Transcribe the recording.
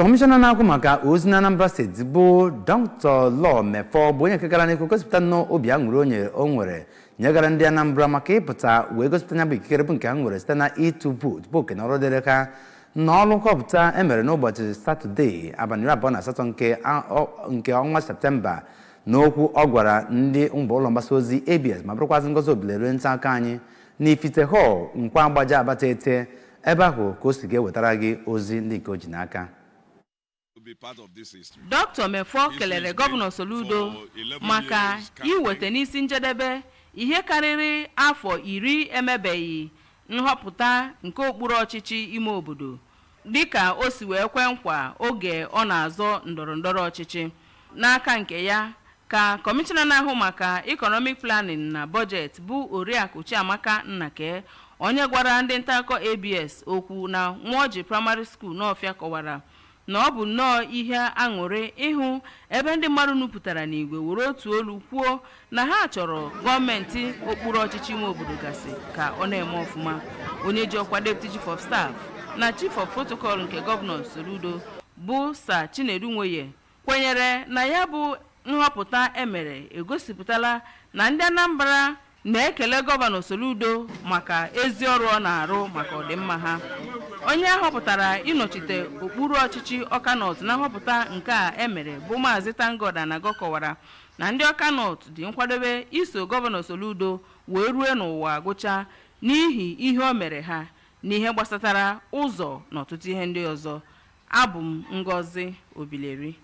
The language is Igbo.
Kọmishọna na-ahụ maka ozi na Anambra Steeti bụ Dr. Law Mefor bụ onye nke gara n'ihu gosipụta nnọọ obi aṅụrị onye o nwere nyegara ndị Anambra maka ịpụta wee gosipụta ya bụ ikikere bụ nke ha nwere site na ịtụ vootu, bụ oke na ọrụ dịrị ha na ọrụ nhọpụta emere n'ụbọchị Satọde, abalị 28 nke ọnwa Septemba. N'okwu ọ gwara ndị mba ụlọ mgbasa ozi ABS ma bụrụkwazị Ngozi Obilere nta aka anyị n'Ifite Hall, Nkwa Agbaja, Abatete, ebe ahụ ka o si ga-ewetara gị ozi ndị nke o ji n'aka. Dr. Mefor kelere Gọvanọ Soludo maka iweta n'isi njedebe ihe karịrị afọ 10 emebeghị nhọpụta nke okpuru ọchịchị ime obodo, dịka o si wee kwe nkwa oge ọ na-azọ ndọrọ ndọrọ ọchịchị. N'aka nke ya ka kọmishọna na-ahụ maka Economic Planning na Budget bụ Oriakụ Chiamaka Nnake, onye gwara ndị ntaakụkọ ABS okwu na Nwaoji Primary School n'Ọfịa, kọwara na ọ bụ nnọọ ihe aṅụrị ịhụ ebe ndị mmadụ nupụtara n'igwe were otu olu kwuo na ha chọrọ gọọmenti okpuru ọchịchị ime obodo gasị ka ọ na-eme ọfụma. Onye ji ọkwa Deputy Chief of Staff na Chief of Protocol nke Gọvanọ Soludo bụ Sir Chinedu Nwoye kwenyere na ya bụ nhọpụta emere egosipụtala na ndị Anambra na-ekele Gọvanọ Soludo maka ezi ọrụ ọ na-arụ maka ọdịmma ha. Onye ahọpụtara ịnọchite okpuru ọchịchị Ọka North na nhọpụta nke a emere bụ Maazị Tangod Anago kọwara na ndị Ọka North dị nkwadobe iso Gọvanọ Soludo wee rue n'ụwa gụchaa n'ihi ihe o mere ha n'ihe gbasatara ụzọ na ọtụtụ ihe ndị ọzọ. Abụ m Ngozi Obileri.